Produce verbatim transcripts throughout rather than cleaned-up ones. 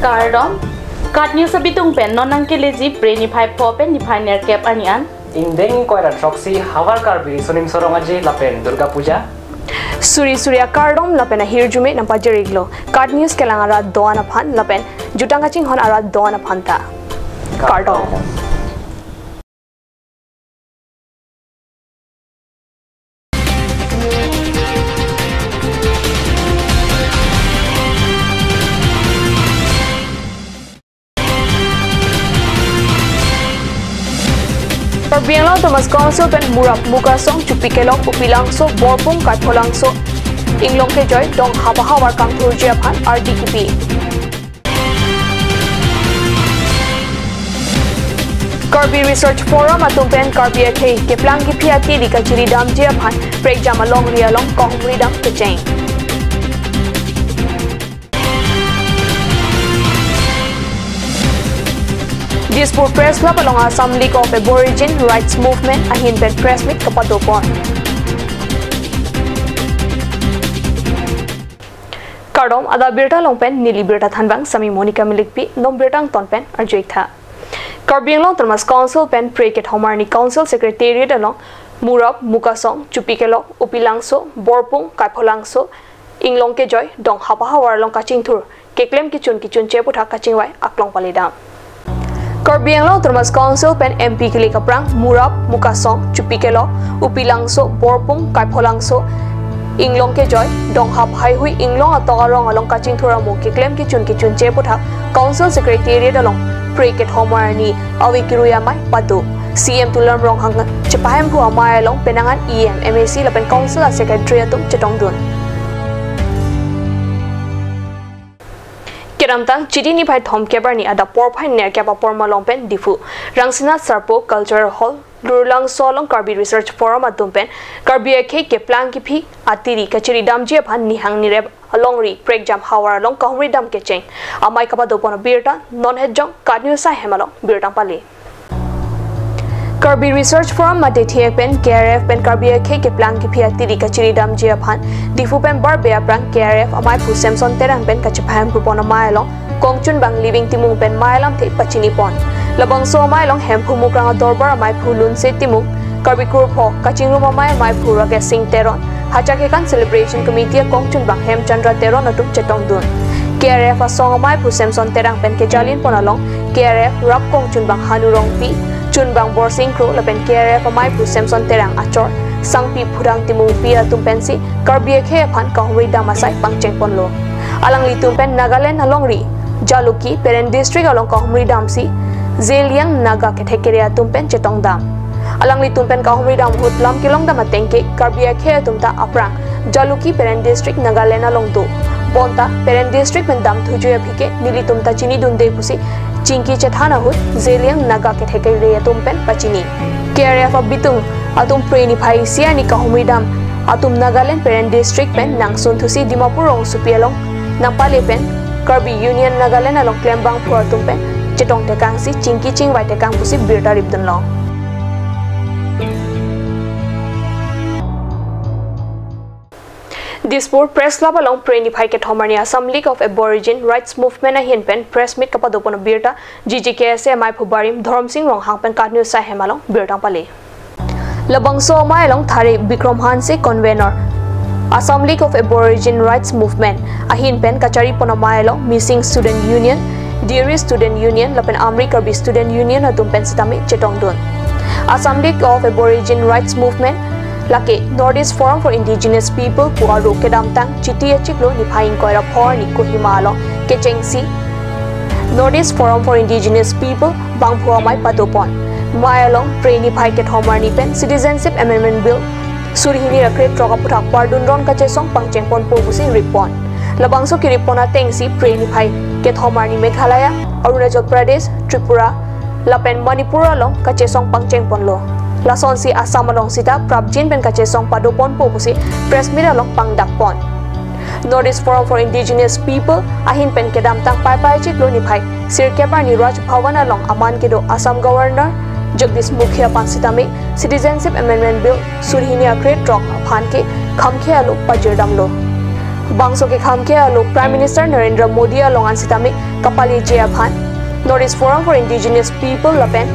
Kardom. KAT News abitung pen non nangkeleji Phre niphai pho pen niphai nerkep arni an. Ingdeng ingkoi ra throksi Havar Karbi Riso Nimso Rong Aje lapen Durga Puja. Suri suri akardom lapen ahirjume nangpajir-iklo KAT News kelang arat do-an aphan lapen jutang kachinghon arat do-an aphan ta. Kardom. Karbi Anglong Autonomous Council pen Murap, Mukasong, Chupikelok, Upilangso, Borpung, Kaipholangso, Inglong Kejoi, Donghap ahavar kangthurji aphan ardi kipi. Karbi Research Forum atum pen Karbi akhei keplang kephi atiri kachiri damji aphan prekjam alongri along kahumri dam kecheng. Dispur Press Club along Assam League of Aborigine Rights Movement ahin pen press meet kapadopon. Kardom, adap abirta along pen neli birta thanbang Sami Monica Milikpi, non birta angton pen arju-ik tha. Karbi Anglong Autonomous Council pen Phre kethom arni Council Secretariat along Murap, Mukasong, Chupikelok, Upilangso, Borpung, Kaipholangso, Inglong Kejoi, Donghap ahavar along kachingthur keklem kechun kechunche aputhak kachingvai aklong pale dam. Karbi Anglong Autonomous Council pen M P kele kaprang Murap, Mukasong, Chupikelok, Upilangso, Borpung, Kaipholangso, Inglong Kejoi, Donghap haihui Inglong atok arong along kachingthur amo keklem kechun kechunche aputhak Council Secretariat along Phre kethom arni ave kirui amei pado. C E M Tuliram Ronghang chepahemphu amei along penang an E M, M A C lapen Council a Secretary atum chetongdun. Kedamtang Chiti niphai thomkep arni adap porphai nerkep apor malom pen Diphu Rangsinath Sarpo Cultural Hall, Lurlangso along Karbi Research Forum atum pen Karbi akhei keplang kephi atiri kachiri damji aphan nihang nirep alongri prekjam havar along kahumri dam kecheng amei kapadopon abirta non hetjong KAT News ahem along birta pale. Karbi Research Forum mate thek pen K R F pen Karbi akhei keplang kephi atiri kachiri damji aphan Diphu pen Barbe aprang K R F ameiphu Samson Terang pen kachepahemphu pon amei along kongchunbang Living Timung pen mei alamthe pachini pon. Labangso amei along Hemphu Mukrang adorbar ameiphu Lunse Timung, Karbi Kurpho kachingrum amei ameiphu Rakesh Singh Teron, Hachakekan Celebration Committee akongchunbang Hemchandra Teron atum chetongdun. K R F asong ameiphu Samson Terang pen kejalin pon along K R F rap kongchunbang Hanu Rongpi, chunbang Borsing Kro lapen K R F ameiphu Samson Terang achor Sangpi Phudang Timungpi atum pensi Karbi akhei aphan kahumri dam asai pangcheng ponlo. Alanglitum pen Nagaland alongri Jalukie Peren District along kahumri damsi Zeliang Naga kethek kere atum pen chetong dam. Alanglitum pen kahumri dam ahut lam kelong dam ateng ke Karbi akhei atum ta aphrang Jalukie Peren District Nagaland along do. Bonta Peren District pen dam thujui aphi ke nelitum ta chinidunde pusi chingki chethan ahut Zeliang Naga kethek kere atum pen pachini. K R F abitung atum Phre niphai isi arni kahumri dam atum Nagaland Peren District pen nangsun thusi Dimapur rongsopi along nangpale pen Karbi Union Nagaland along klembangphu atum pen chetong tekangsi chingki chingvai tekang pusi birta ripdunlong. Dispur Press Club along Phre niphai kethom arni Assam League of Aborigine Rights Movement ahin pen press meet kapadopon abirta G G K S A ameiphu barim Dhorom Sing Ronghang pen KAT News ahem along birta pale. Labangso amei along Thare Bikram Hanse, convener Assam League of Aborigine Rights Movement ahin pen kachari pon amei along Mising Student Union, Deuri Student Union lapen Amri Karbi Student Union atum pen sitame chetongdun. Assam League of Aborigine Rights Movement lake North East Forum for Indigenous People pu aro kedamtang Chiti achiklo niphai ingkoi ra pho arni Kohima along kechengsi North East Forum for Indigenous People bangphu amei padopon. Mei along Phre niphai kethom arni pen Citizenship Amendment Bill suri hini ra krethrok aputhak pardun ron kachesong pangcheng ponpo pusi rippon. Labangso kerippon atengsi Phre niphai kethom arni Meghalaya, Arunachal Pradesh, Tripura lapen Manipur along kachesong pangcheng ponlo. Lasonsi Assam along sita prapjin pen kachesong padoponpo pusi press meet along pangdakpon. North East Forum for Indigenous People ahin pen kedamtang Paipai chiklo niphai sirkep arni Raj Bhavan along aman kedo Assam Governor Jagdish Mukhi aphan sitame Citizenship Amendment Bill suri hini ra krethrok aphan ke khamkhe alo pajirdamlo. Bangso kekhang ke alo Prime Minister Narendra Modi along an sitame kapaleji aphan North East Forum for Indigenous People lapen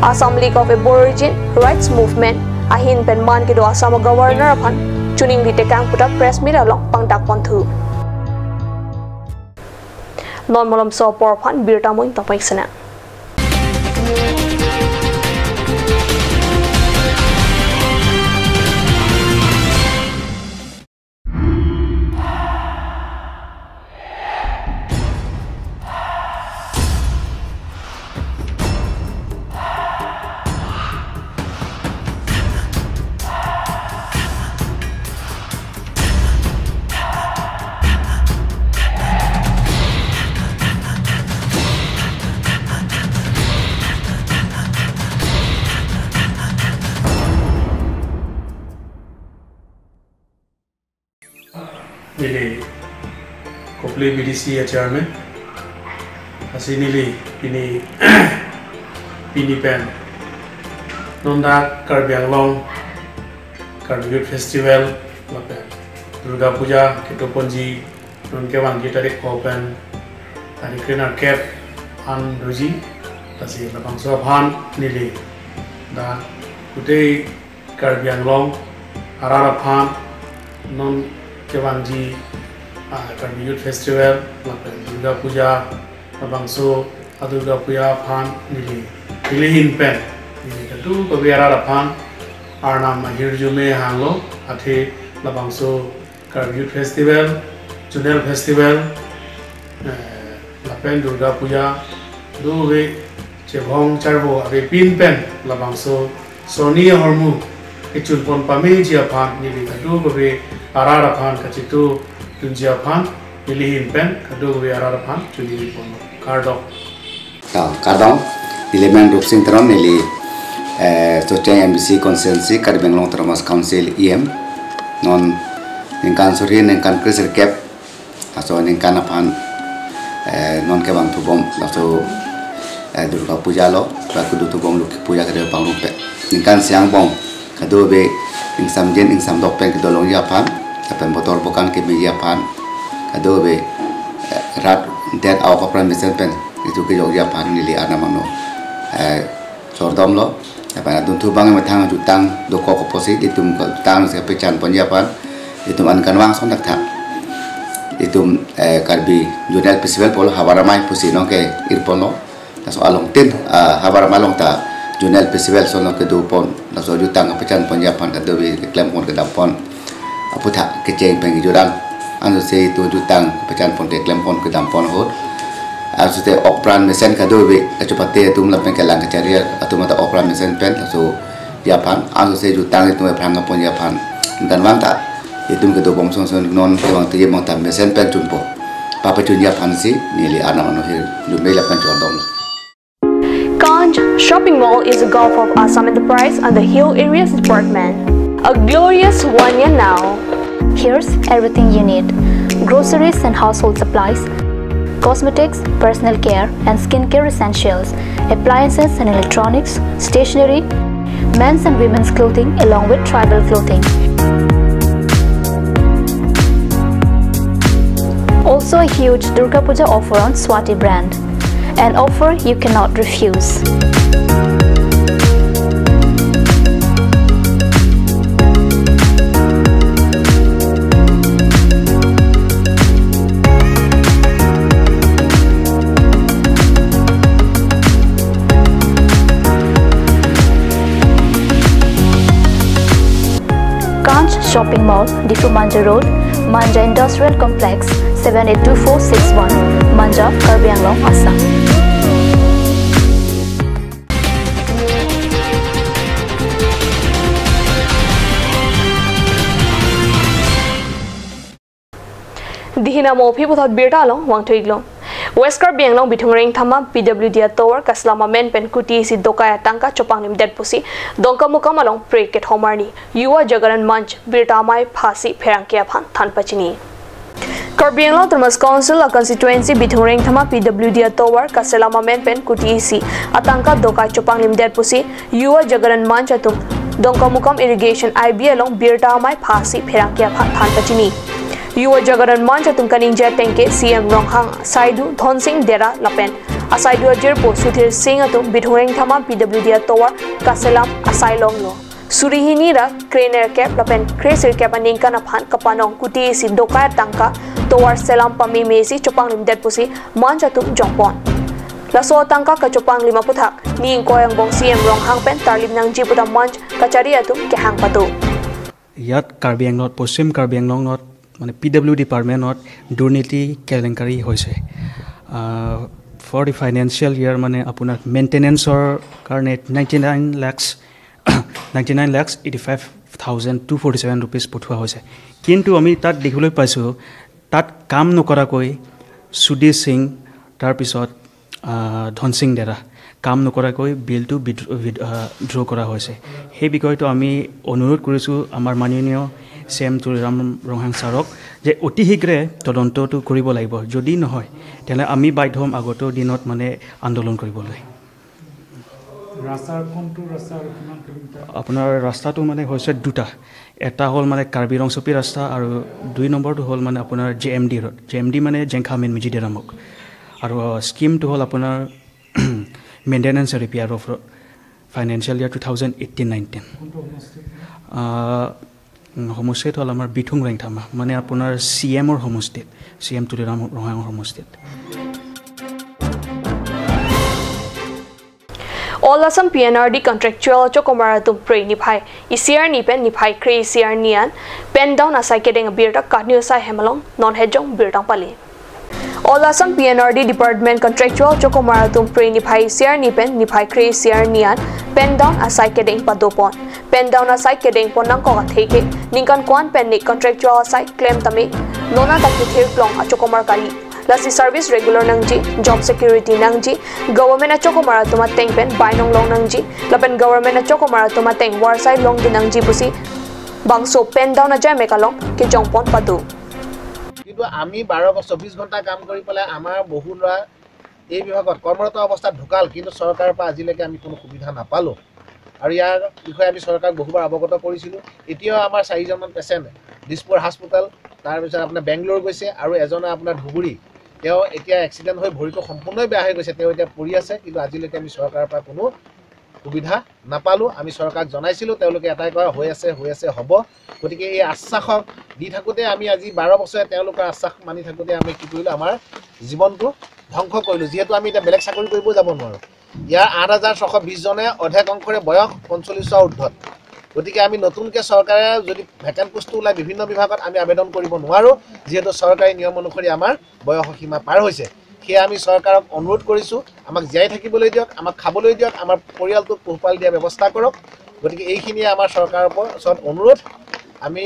Assam League of Aborigine Rights Movement ahin pen man kedo Assam Governor aphan choningri tekang pu ta press meet along pangdak ponthu. Non malomso apor aphan birta mo ingtang pek sena. Neli Kopili B D C a chairman. Lasi neli pini, pini pen non dak Karbi Anglong Karbi Youth Festival lapen Durga Puja kedo ponji non kevangji tarik ko pen tarik kre-nerkep an doji. Lasi labangso aphan neli dak kutei Karbi Anglong arat aphan non kevangji, ah, Karbi Youth Festival lapen Durga Puja, labangso a Durga Puja aphan neli, neli ahin pen neli kadokave arat aphan Arnam ahirjume hanglo, athe labangso Karbi Youth Festival, Zonal Festival, eh, lapen Durga Puja, dove chevong charvo avepin pen labangso sonni ahormu kechun pon pameji aphan neli kadokave arat aphan kachitu dunji aphan neli ahin pen kadokave arat aphan choningri ponlo. Kardom. Ta, kardom, neli men Rupsing Teron, neli, eh, Socheng M D C constituency, Karbi Anglong Autonomous Council E M. Non ningkan suri, ningkan kre-nerkep, laso ningkan aphan, eh, non kevang thubom, laso, eh, Durga Puja lo, ba kedo thubom Lokhi Puja kedo pangrum pen. Ningkan isi angbong, kadokave ingsamjin ingsamdok pen kedo longji aphan, lapen botor bokan kemeji aphan, kadokave, eh, rat det a-ok apran mesen pen itum kejokji aphan neli Arnam ano, eh, chordomlo. Lapen adunthu abang methang jutang dokok apotsi itum jutang si pechan ponji aphan itum ankan vang son dak tha. Itum, eh, Karbi Zonal Festival pulo Havar Amei pusi non ke-ir ponlo. Laso along tin, ah, Havar Amei along ta Zonal Festival son non kedo pon, laso jutang pechan ponji aphan kadokave keklem pon kedam pon aputhak kecheng pen kejut an. Ansose itum jutang pechan pon keklem pon kedam pon ahut, ansose ok apran mesen kadokave kachepate atum lapen kelang kachari atum ata ok apran mesen pen laso aphan, ansose jutang itum aphrang ponji aphan ningkan vang ta itum kedobom son son non kevang tiji mong ta mesen pen chunpo papachunji aphan si neli Arnam ano ahirjume lapen chordomlo. Kanj Shopping Mall is a gulf of Assam Enterprise and the Hill Areas Department. A glorious one year now. Here's everything you need: groceries and household supplies, cosmetics, personal care and skincare essentials, appliances and electronics, stationery, men's and women's clothing, along with tribal clothing. Also a huge Durga Puja offer on Swati brand. An offer you cannot refuse. Kanj Shopping Mall, Diphu Manja Road, Manja Industrial Complex, seven eight two four six one, Manja, Karbi Anglong, Assam. Dihina mo aphi puthot birta along vangthu-iklo. West Karbi Anglong Bithung Rengthama P W D atovar kaselam amen pen kuti isi dokai atangka chopanglimdet pusi Dongkamukam along prekethom arni Yuva Jagaran Manch Birta Amei Phasi pherangke aphan than pachini. Karbi Anglong Autonomous Council a constituency Bithung Rengthama P W D atovar kaselam amen pen kuti isi atangka dokai chopanglimdet pusi Yuva Jagaran Manch atum Dongkamukam Irrigation I B along Birta Amei Phasi pherangke aphan than pachini. Yuva Jagaran Manch atum kaningje ateng ke C M Ronghang asaidu Dhonsing Dera lapen asaidu ajirpo Sudhir Singh atum Bithung Rengthama P W D atovar kaselam asai longlo. Suri hini ra krenerkep lapen kresirkep aningkan aphan kapanong kuti isi dokai atangka tovar selam pameme isi chopanglimdet pusi Manch atum jongpon. Laso atangka kachopanglim aputhak ni ingkoi angbong C M Ronghang pen tarlip nangji puta Manch kachari atum kehang pado. ইয়াত কাৰ্বি আংলঙত, পশ্চিম কাৰ্বি আংলঙত মানে P W ডিপাৰ্টমেণ্টত দুৰ্নীতি কেলেংকাৰী হৈছে। For the financial ইয়াৰ মানে আপোনাৰ মেইনটেনেন্সৰ কাৰণে ninety nine lakhs, ninety nine lakhs eighty five thousand two forty seven rupees পঠোৱা হৈছে। কিন্তু আমি তাত দেখিবলৈ পাইছোঁ, তাত কাম নকৰাকৈ সুধীৰ সিং, তাৰপিছত আহ, ধনসিং ডেৰা কাম নকৰাকৈ বিলটো বিড্ৰ-, বিড-, আহ, ড্ৰ কৰা হৈছে। সেই বিষয়টো আমি অনুৰোধ কৰিছোঁ আমাৰ মাননীয় চি এম তুলিৰাম ৰংহাং ছাৰক যে অতি শীঘ্ৰে তদন্তটো কৰিব লাগিব। যদি নহয়, তেনে আমি বাধ্য হ'ম আগন্তুক দিনত মানে আন্দোলন কৰিবলৈ। ৰাস্তাৰ কোনটো ৰাস্তা আৰু কিমান কিলোমিটাৰ? আপোনাৰ ৰাস্তাটো মানে হৈছে দুটা। এটা হ'ল মানে কাৰ্বি ৰংচপী ৰাস্তা আৰু দুই নম্বৰটো হ'ল মানে আপোনাৰ J M D road. J M D মানে জেংখা মেইন মিজিডে ৰামক। আৰু, আহ, স্কিমটো হ'ল আপোনাৰ maintenance repair of road, financial year two thousand eighteen nineteen. কোনটো সমষ্টিত? আহ, উম, সমষ্টিত হ'ল আমাৰ বিথুং ৰেংথামা, মানে আপোনাৰ চি এমৰ সমষ্টিত, চি এম তুলিৰাম ৰংহাঙৰ সমষ্টিত। All Assam P N R D contractual achokomar atum Phre niphai isi arni pen niphai kre isi arni an pen down asai kedeng abirta Katniusai hem along non hejong birta pali. All Assam P N R D department contractual achokomar atum Phre niphai isi arni pen niphai kre isi arni an pen down asai kedeng padopon. Pen down asai kedengpon nangkok athe ke ningkan ko-an pen ne contractual asai klem tame nona ta kethir plong achokomar kali. Lasi service regular nangji, job security nangji, government achokomar atum ateng pen bainong long nangji, lapen government achokomar atum ateng varsai longdun nangji pusi bangso pen down ajai mek along kejongpon pado. কিন্তু আমি বাৰ চৌব্বিছ ঘণ্টা কাম কৰি পেলাই আমাৰ বহু ল'ৰা এই বিভাগত কৰ্মৰত অৱস্থাত ঢুকাল, কিন্তু চৰকাৰৰ পৰা আজিলৈকে আমি কোনো সুবিধা নাপালোঁ। আৰু ইয়াৰ বিষয়ে আমি চৰকাৰক বহুবাৰ অৱগত কৰিছিলোঁ। এতিয়াও আমাৰ চাৰিজনমান পেচেণ্ট দিছপুৰ হস্পিটেল, তাৰপিছত আপোনাৰ বেংগলোৰ গৈছে আৰু এজনে আপোনাৰ ধুবুৰী, তেওঁ এতিয়া এক্সিডেণ্ট হৈ ভৰিটো সম্পূৰ্ণই বেয়া হৈ গৈছে, তেওঁ এতিয়া পৰি আছে, কিন্তু আজিলৈকে আমি চৰকাৰৰ পৰা কোনো সুবিধা নাপালোঁ। আমি চৰকাৰক জনাইছিলোঁ, তেওঁলোকে এটাই কয়, "হৈ আছে, হৈ আছে, হ'ব।" গতিকে এই আশ্বাসক দি থাকোঁতে আমি আজি বাৰ বছৰে তেওঁলোকৰ আশ্বাস মানি থাকোঁতে আমি কি কৰিলোঁ, আমাৰ জীৱনটো ধ্বংস কৰিলোঁ। যিহেতু আমি এতিয়া বেলেগ চাকৰি কৰিব যাব নোৱাৰোঁ। ইয়াৰ আঠ হাজাৰ ছশ বিছ জনে অধিক অংশৰে বয়স পঞ্চল্লিছৰ ঊৰ্ধ্বত। গতিকে আমি নতুনকৈ চৰকাৰে যদি ভেকেণ্ট পোষ্টটো ওলাই বিভিন্ন বিভাগত আমি আবেদন কৰিব নোৱাৰোঁ, যিহেতু চৰকাৰী নিয়ম অনুসৰি আমাৰ বয়স সীমা পাৰ হৈছে। সেয়ে আমি চৰকাৰক অনুৰোধ কৰিছোঁ, আমাক জীয়াই থাকিবলৈ দিয়ক, আমাক খাবলৈ দিয়ক, আমাৰ পৰিয়ালটোক পোহপাল দিয়া ব্যৱস্থা কৰক। গতিকে এইখিনিয়ে আমাৰ চৰকাৰৰ ওচৰত অনুৰোধ। আমি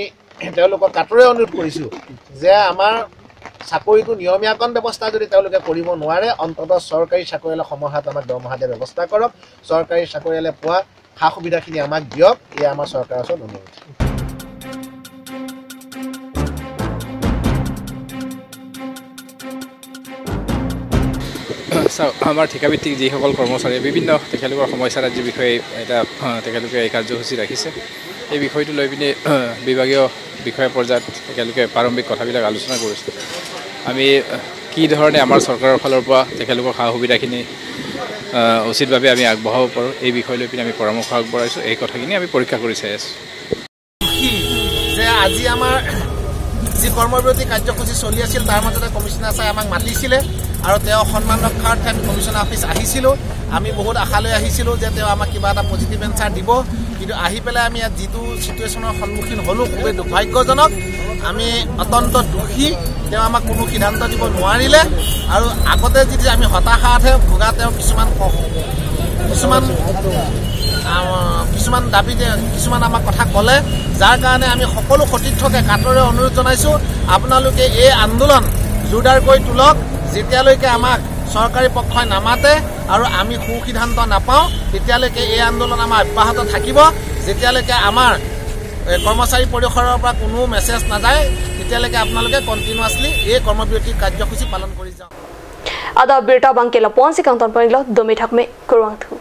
তেওঁলোকক কাতৰে অনুৰোধ কৰিছোঁ যে আমাৰ চাকৰিটো নিয়মীয়াকৰণ ব্যৱস্থা যদি তেওঁলোকে কৰিব নোৱাৰে, অন্ততঃ চৰকাৰী চাকৰিয়ালে সময়মতে আমাক দৰমহা দিয়া ব্যৱস্থা কৰক, চৰকাৰী চাকৰিয়ালে পোৱা সা সুবিধাখিনি আমাক দিয়ক, এয়া আমাৰ চৰকাৰৰ ওচৰত অনুৰোধ। চাওক, আমাৰ ঠিকাভিত্তিক যিসকল কৰ্মচাৰীয়ে বিভিন্ন তেখেতলোকৰ সমস্যাৰাজিৰ বিষয়ে এটা, আহ, তেখেতলোকে এই কাৰ্যসূচী ৰাখিছে। এই বিষয়টো লৈ পিনে, আহ, বিভাগীয় বিষয়া পৰ্যায়ত তেখেতলোকে প্ৰাৰম্ভিক কথাবিলাক আলোচনা কৰিছে। আমি, আহ, কি ধৰণে আমাৰ চৰকাৰৰ ফালৰ পৰা তেখেতলোকক সা সুবিধাখিনি, আহ, উচিতভাৱে আমি আগবঢ়াব পাৰোঁ, এই বিষয় লৈ পিনে আমি পৰামৰ্শ আগবঢ়াইছোঁ। এই কথাখিনি আমি পৰীক্ষা কৰি চাই আছোঁ। সুখী যে আজি আমাৰ যি কৰ্মবিৰতি কাৰ্যসূচী চলি আছিল, তাৰ মাজতে কমিশ্যনাৰ ছাৰে আমাক মাতিছিলে আৰু তেওঁ সন্মান ৰক্ষাৰ্থে আমি কমিশ্যনাৰ অফিচ আহিছিলোঁ। আমি বহুত আশা লৈ আহিছিলোঁ যে তেওঁ আমাক কিবা এটা পজিটিভ এনচাৰ দিব, কিন্তু আহি পেলাই আমি ইয়াত যিটো চিটুৱেশ্যনৰ সন্মুখীন হ'লোঁ, খুবেই দুৰ্ভাগ্যজনক। আমি অত্যন্ত দুখী, তেওঁ আমাক কোনো সিদ্ধান্ত দিব নোৱাৰিলে আৰু আগতে যদি আমি হতাশাতহে ভোগা তেওঁ কিছুমান ক-, কিছুমান, আহ, কিছুমান দাবীতে কিছুমান আমাক কথা ক'লে, যাৰ কাৰণে আমি সকলো সতীৰ্থকে কাতৰে অনুৰোধ জনাইছোঁ, আপোনালোকে এই আন্দোলন জোৰদাৰকৈ তোলক। যেতিয়ালৈকে আমাক চৰকাৰী পক্ষই নামাতে আৰু আমি সুসিদ্ধান্ত নাপাওঁ, তেতিয়ালৈকে এই আন্দোলন আমাৰ অব্যাহত থাকিব। যেতিয়ালৈকে আমাৰ, এ, কৰ্মচাৰী পৰিষদৰ পৰা কোনো মেছেজ নাযায়, তেতিয়ালৈকে আপোনালোকে কণ্টিনিউৱাছলি এই কৰ্মবিৰতি কাৰ্যসূচী পালন কৰি যাওক। Adap birta abangke lapu-an si kangton pon-iklo, dome thakme, kurvangthu.